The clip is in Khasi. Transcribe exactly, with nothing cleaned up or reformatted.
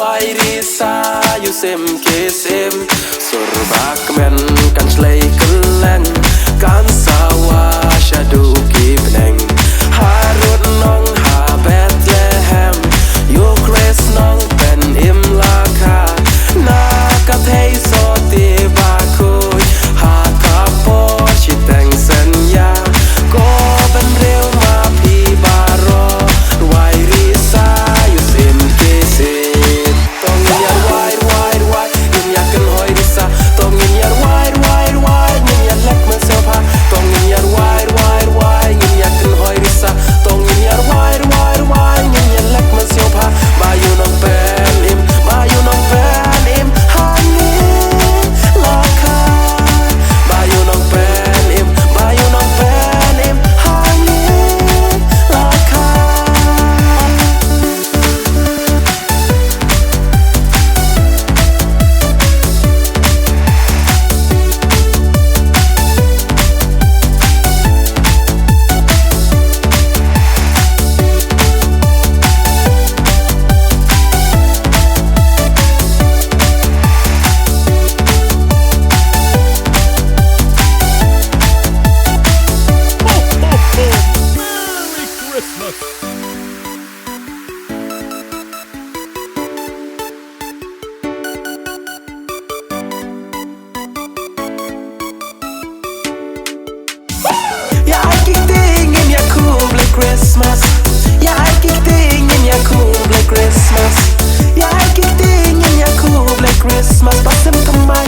Wai risa ïa u sim ki sim, sur ba kmen kan shlei kylleng, kan sawa shaduh ki bneng. Harud nong ha Bethlehem, ïa u Khrist nong pynim la kha. Na ka thei sotti bakhuid, ha ka por shiteng synñia. Ko bynriew ma phi baroh, wai risa ïa u sim ki sim. To ngin ïa rwai, rwai, rwai, ngin ïa kynhoi risa. To ngin ïa rwai, rwai, rwai, ngin ïa leh mynsiem pha. To ngin ïa rwai, rwai, rwai, ngin ïa kynhoi risa. To ngin ïa rwai, rwai, rwai, ngin ïa leh mynsiem pha. Ba ïa u nongpynim, ba ïa u nongpynim, hangne la kha. Ba ïa u nongpynim, ba ïa u nongpynim, hangne la kha. Merry Christmas! Ïa ai kti ngin ïa khublei Christmas. Ïa ai kti ngin ïa khublei Christmas. Ïa ai kti ngin ïa khublei Christmas. Ba sim thymmai